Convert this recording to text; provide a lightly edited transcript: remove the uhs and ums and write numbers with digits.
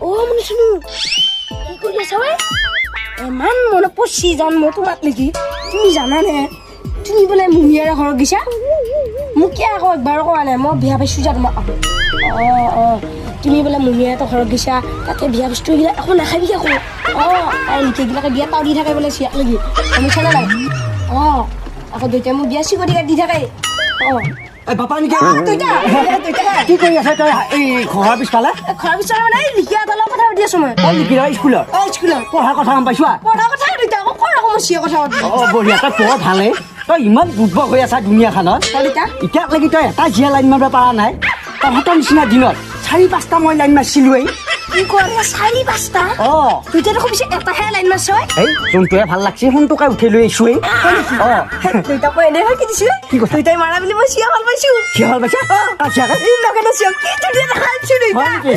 অ মানে শুনো, কি কৰি আছা ঐ? ইমান মনত পৰছি যান মই তোমাক নেকি। তুমি জানানে, তুমি বোলে মুমিয়াৰে ঘৰত গৈছা? মোক কিয় আকৌ একবাৰো কোৱা নাই? মই বিয়া পাইছোঁ যা তোমাক। অঁ, তুমি বোলে মুমিয়াহঁতৰ ঘৰত গৈছা, তাতে বিয়া বস্তু এইগিলা একো নাখাবি একো। অঁ, তাই লিখেগিলাকে বিয়া তাও দি থাকে বোলে চিয়াক লাগি, শুনিছানে নাই? অঁ, আকৌ দেউতাই মোক বিয়া চিকটি দি থাকে। অঁ। এই বাপা নেকি? দেউতা, দেউতা। কি কৰি আছা তই এই ঘৰৰ পিছফালে? ঘৰৰ পিছফালে মানে এই লিখিয়া এটাৰ লগত কথা পাতি আছো মই। অ, লিখি স্কুলত? অঁ, স্কুলত। পঢ়াৰ কথা গম পাইছো। পঢ়া কথা দেউতা, আকৌ কৰ আকৌ মই চিয়ে কথা পাতি। অ বঢ়িয়া, তই পঢ় ভালেই। তই ইমান দুৰ্বল হৈ আছা দুনীয়াখনত। দেউতা। এতিয়ালৈকে তই এটা জীয়া লাইন মাৰিব পৰা নাই। তহঁতৰ নিচিনা দিনত চাৰি পাঁচটা মই লাইন মাৰিছিলোৱেই। কি কৰে, চাৰি পাঁচটা? অ। দেউতা দেখোন পিছে এটাহে লাইন মাৰছ। এই যোনটোৱে ভাল লাগছে সোনটোকে উঠি লৈ আহিছোৱেই। অ। দেউতাক মই এনেই কি দিছো। কি কৈছা? দেউতাই মাৰা বুলি মই চিয়া ভাল পাইছো। কি ভাল পাইছা? কাজিয়াকে? এই লগে চিয়া কি ধুনীয়া দেখাইছো দেউতা। হয় নেকি?